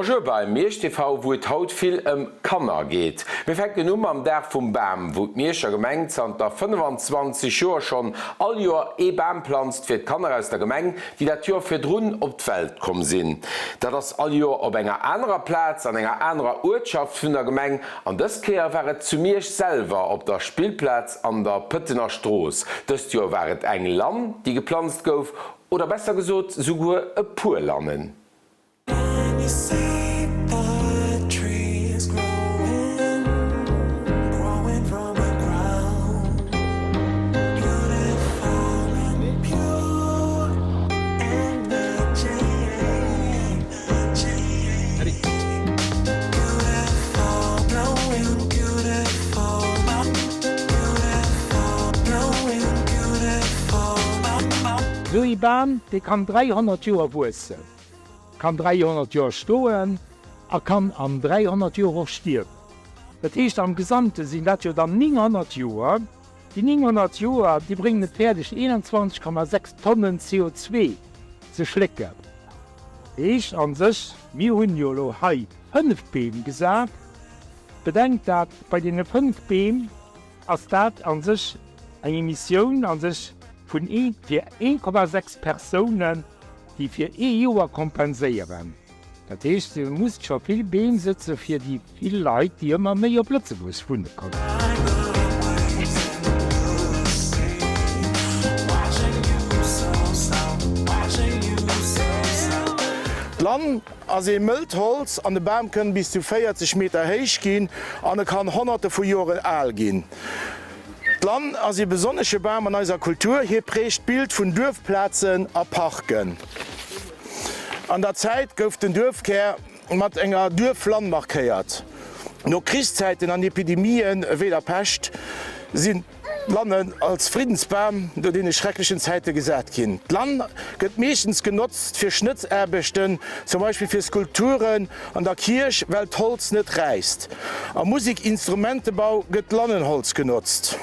Bonjour bei Miersch TV, wou et haut vill ëm Kanner geet. Mir fänken u mam Dag vum Bam, wou d'Mierscher Gemeng zanter 25 Joer schonn all Joer ee Bam planzt fir d'Kanner aus der Gemeng, déi dat Joer virdrun op d'Welt komm sinn. Dat ass all Joer op enger anerer Plaz an enger anerer Uertschaft vun der Gemeng an dës Kéier war et zu Miersch selwer op der Spillplaz an der Pëttener Strooss. Dëst Joer war et eng Lann, déi geplanzt gouf, oder besser gesot souguer e puer Lannen. Sou ee Bam, dee kann 300 Joer wuessen, kann 300 Joer stoen a kann an 300 Joer och stierwen. Dat heescht, am Gesamte sinn dat jo dann 900 Joer. Déi 900 Joer, déi bréngen et fäerdeg 21,6 Tonnen CO2 ze schlécken. Heescht an sech, mir hunn jo elo hei 5 Beem gesat. Bedenkt dat, bei deene 5 Beem ass dat a sech eng Emissioun a sech vun ee fir 1,6 Persounen, déi fir ee Joer kompenséieren. Dat heescht, Dir musst scho vill Beem sëtze fir déi vill Leit, déi ëmmer méi op Lëtzebuerg wunne kommen. D'Lann ass ee mëllt Holz an de Bam kënn bis zu 40 Meter héich ginn an e kann Honnerte vu Joren al ginn. D'Lann ass ee besonnesche Bam an eiser Kultur, hie prägt d'Bild vun Duerfplazen a Parken. An der Zäit gouf den Duerfkär mat enger Duerflann markéiert. No Krichszäiten an Epidemien ewéi der Pescht sinn d'Lannen als Friddensbam no deene schrecklechen Zäite gesat ginn. D'Lann gëtt meeschtens genotzt fir Schnëtzaarbechten, zum Beispill fir Skulpturen an der Kierch, well d'Holz net räisst. Am Musikinstrumentebau gëtt Lannenholz genotzt.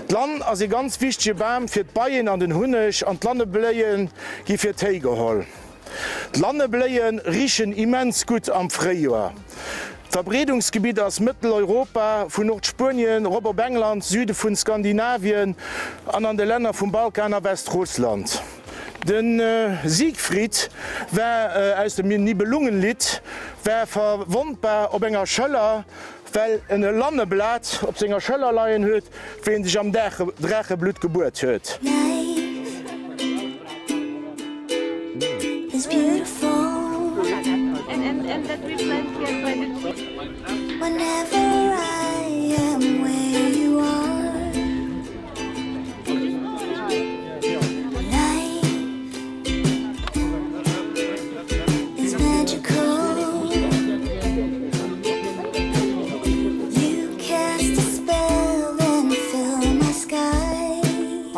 D'Lann ass ee ganz wichtege Bam fir d'Beien an den Hunneg an d'Lannebléie gi fir Téi geholl. D'Lannebléie richen immens gutt am Fréijoer. D'Verbreedungsgebitt ass Mëtteleuropa, vun Nordspuenien rop op England, Süde vun Skandinavien an an de Länner vum Balkan a Westrussland. De Siegfried war aus dem Nibelungenlied war verwondbar op enger Schëller, well en e Lanneblat op senger Schëller leien huet, wéi en sech am Draacheblutt gebuert huet.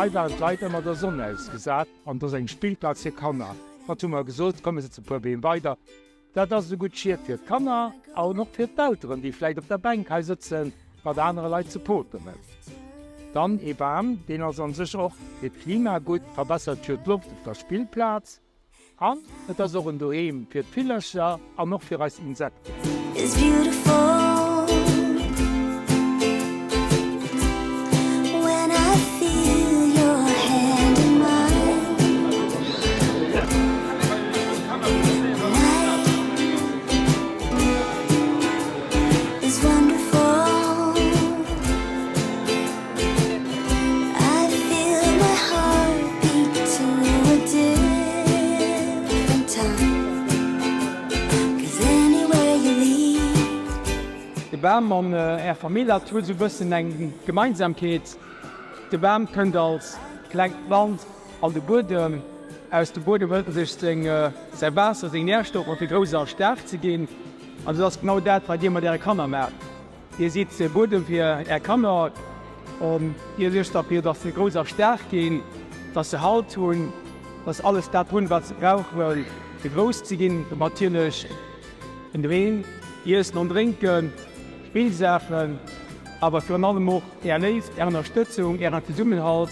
Hei waren d'Leit ëmmer der Sonn ausgesat an et ass eng Spillplaz fir Kanner. Wat hu mer gesot, komm mir sëtzen e puer Beem weider. Dat ass esou gutt Schied fir d'Kanner an och fir d'Elteren, déi vläicht op der Bänk hei sëtzen, mat anere Leit ze poteren. Dann ee Bam, deen ass an sech och fir d'Klima gutt, verbessert jo d'Loft op der Spillplaz an et ass och en Doheem fir d'Villercher an och fir eis Insekten. De Bam an Är Famill, dat huet esou e bëssen eng Gemeinsamkeet. De Bam kënnt als klengt Plant an de Buedem. Aus dem Buedem hëlt en sech seng, säi Waasser, seng Närstoffer fir grouss a staark ze ginn. An dat ass genau dat, wat Dir mat Äre Kanner maacht. Dir sidd de Buedem fir Är Kanner. Dir suergt derfir, datt se grouss a staark ginn, datt se Halt hunn, datt se alles dat hunn, wat se brauchen, fir grouss ze ginn. Natierlech en Doheem, Iessen an Drénken, Spillsaachen, awer virun allem och Är Léift, Är Ënnerstëtzung, Ären Zesummenhalt.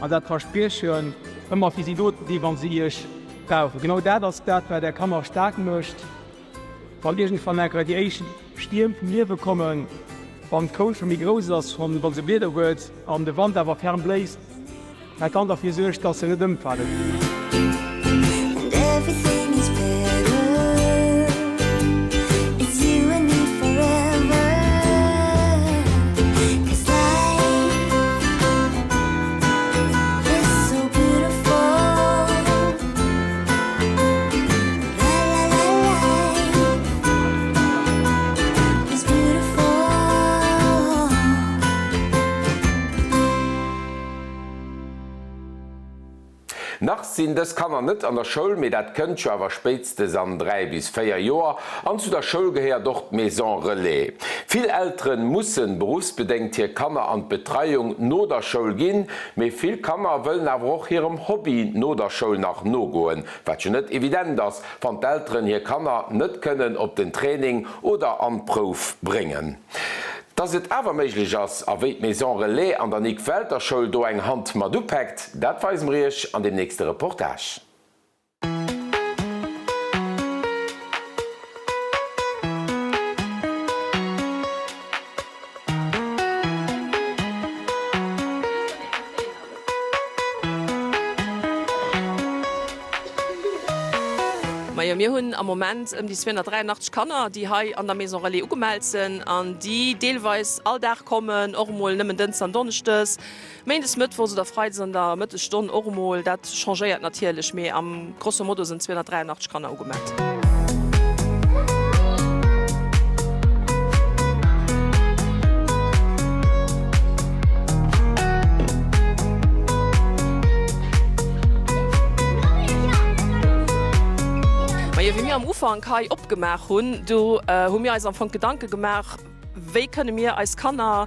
An dat Verspriechen, ëmmer fir si do ze sinn, wa se Iech brauchen. Genau dat ass dat, wat Är Kanner staark mécht. Wann iergendwann enker déi éischt Stierm vum Liewe kommen, wann d'Koul scho méi grouss ass, schonn wa se Blieder huet an de Wand awer ferm bléist, wat dann derfir suergt, dass se net ëmfalen. Nach sinn dës Kanner net an der Schoul, mee dat kënnt jo awer spéitstens an 3 bis 4 Joer. An zu der Schoul gehéiert och d'Maison Relais. Vill Elteren mussen beruffsbedéngt hir Kanner an d'Betreiung no der Schoul ginn, mee vill Kanner wëllen awer och hirem Hobby no der Schoul nach nogoen. Wat jo net evident ass, wann d'Elteren hir Kanner net kënnen op den Training oder an d'Prouf bréngen. Dass et awer méiglech ass a wéi d'Maison Relais an der Nic Welter Schoul do eng Hand mat upäckt, dat weise mer Iech an dem nächste Reportage. Majo, mir hunn am Moment ëm déi 283 Kanner, déi hei an der Maison Relais ugemellt sinn an déi deelweis all Dag kommen, och emol nëmmen Dënschdes an Donneschdes, Méindes, Mëttwochs oder Freides an der Mëttesstonn och emol. Dat changéiert natierlech, mee am grosso modo sinn 283 Kanner ugemellt. Majo, wéi mir am Ufank hei opgemaach hunn, do hu mir eis am Fong Gedanke gemaach, wéi kënne mir eis Kanner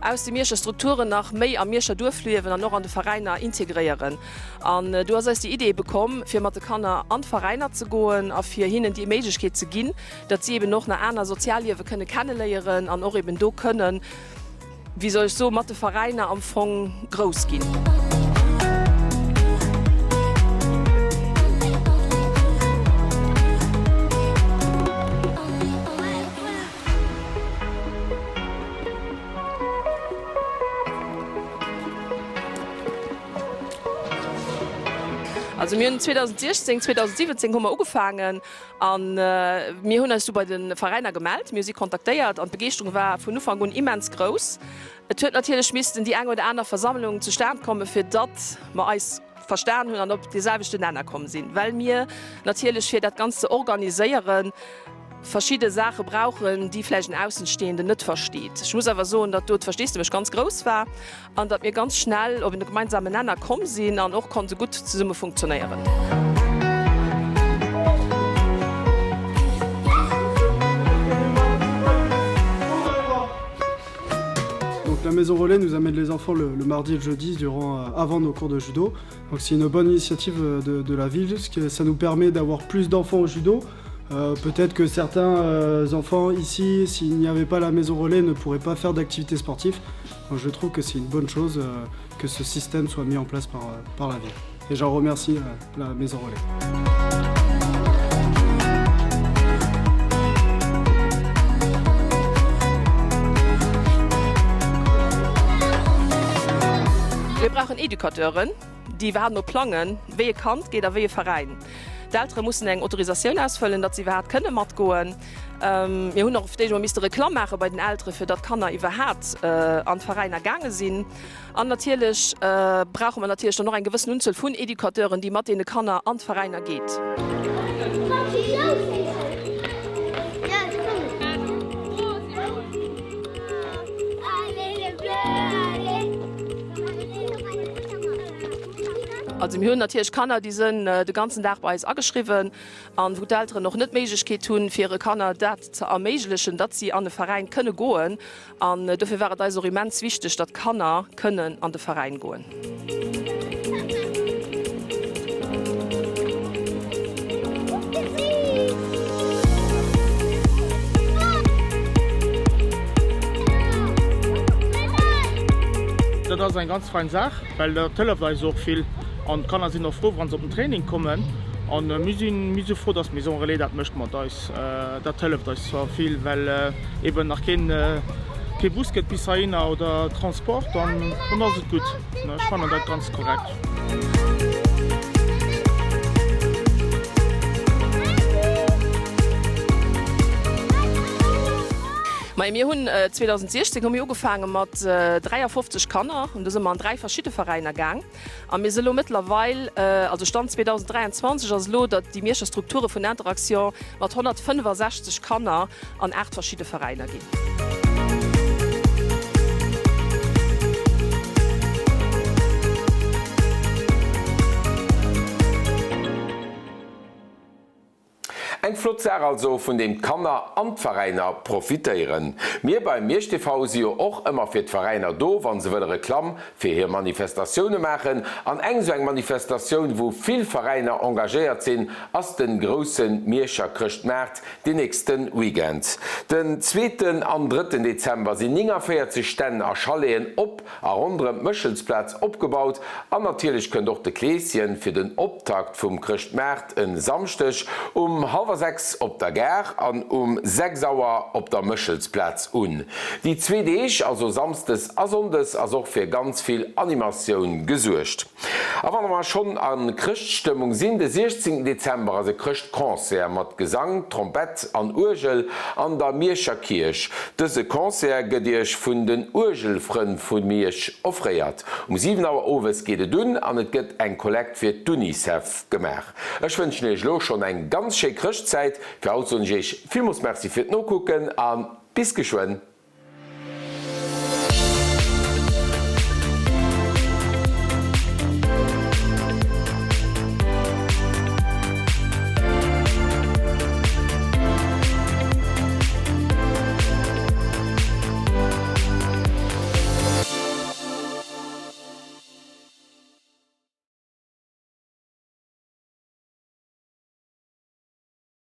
aus de Mierscher Strukturen nach méi am Mierscher Duerfliewen an och an de Veräiner integréieren. An do ass eis déi Idee ebe komm, fir mat de Kanner an d'Veräiner ze goen a fir hinnen déi Méiglechkeet ze ginn, datt si eben och nach aner Sozialliewe kënne kenneléieren an och eben do kënnen, wéi soll ech soen, mat de Veräiner am Fong grouss ginn. Also mir hunn 2016, 2017 hu mer ugefaangen a mir hunn eis du bei de Veräiner gemellt, mir hu si kontaktéiert an d'Begeeschterung war vun Ufank un immens grouss. Et huet natierlech missten déi eng oder aner Versammlung zustan komme fir datt mer eis verstan hunn an op dee selwechten Nenner komm sinn, well mir natierlech fir dat Ganzt ze organiséieren verschidde Saache brauchen, déi vläicht en Aussenstehenden net versteet. Ech muss awer soen, datt do d'Versteesdemech ganz grouss war an datt mir ganz schnell op en gemeinsamen Nenner komm sinn an och konnte gutt zesumme funktionéieren. Donc la maison relais nous amène les enfants le, le mardi et le jeudi durant, euh, avant nos cours de judo. Donc c'est une bonne initiative euh, de, de la ville, parce que ça nous permet d'avoir plus d'enfants au judo. Euh, Peut-être que certains euh, enfants ici, s'il n'y avait pas la maison relais, ne pourraient pas faire d'activité sportive. Donc je trouve que c'est une bonne chose euh, que ce système soit mis en place par, euh, par la ville. Et j'en remercie euh, la maison relais. Mir brauchen Educateuren, déi iwwerhaapt mol plangen, wéi e Kand geet a wéi e Veräin. D'Eltere mussen eng Autorisatioun ausfëllen, datt se iwwerhaapt kënne matgoen. Mir hunn och fir d'éischt emol misste Reklamm maache bei den Eltere fir datt d'Kanner iwwerhaapt an d'Veräiner gaange sinn. An natierlech brauche mer natierlech dann och eng gewëssen Unzuel vun Educateuren, déi mat deene Kanner an d'Veräiner geet. Also mir hunn natierlech Kanner, déi sënn de ganzen Dag bei eis ageschriwwen an wou d'Elteren och net d'Méiglechkeet hunn, fir hire Kanner dat ze erméiglechen, datt si an e Veräin kënne goen. An dofir war et eis och immens wichteg, datt d'Kanner kënnen an de Veräin goen. Dat ass eng ganz fein Saach, well dat hëlleft eis och vill an d'Kanner sinn och frou, wa se op den Training kommen. An mir sinn, mir si frou, dass d'Maison Relais dat mécht mat eis. Dat hëlleft eis zwar vill, well eben nach keen, kee Bus gëtt bis heihinner oder Transport, dann, dann ass et gutt. Ech fannen dat ganz korrekt. Majo, mir hunn 2016 hu mir ugefaange mat 53 Kanner an do si mer an 3 verschidde Veräiner gaang. A mir si lo mëttlerweil, also Stand 2023 ass elo, datt déi Mierscher Strukture vun Interaction mat 165 Kanner an 8 verschidde Veräiner ginn. Eng flott Saach also, vun deem d'Kanner an d'Veräiner profitéieren. Mir bei Miersch TV si jo och ëmmer fir d'Veräiner do, wann se wëlle Reklamm fir hir Manifestatioune maachen. An eng sou eng Manifestatioun, wou vill Veräiner engagéiert sinn, ass den groussen Mierscher Chrëschtmaart deen nächsten Weekend. Den zweeten an drëtten Dezember sinn 49 Stänn a Chaleten op a ronderëm d'Méchelsplaz opgebaut an natierlech kënnt och de Kleeschen fir den Optakt vum Chrëschtmaart en Samschdeg um hallwer 6 op der Gare an um 6 Auer op der Méchelsplaz un. Déi zwee Deeg, also Samsdes a Sonndes, ass och fir ganz vill Animatioun gesuergt. A wann mer schonn a Chrëschtstëmmung sinn, de 16 Dezember ass e Chrëschtconcert mat Gesang, Trompett an Uergel an der Mierscher Kierch. Dëse Concert gëtt Iech vun den Uergelfrënn vu Miersch offréiert. Um 7 Auer owes geet et un an et gëtt eng Kollekt fir d'Unicef gemaach. Ech wënschen Iech elo schonn eng ganz schéi Chrëschtzäit. Fir haut soen ech Iech villmools Merci fir d'Nokucken a bis geschwënn.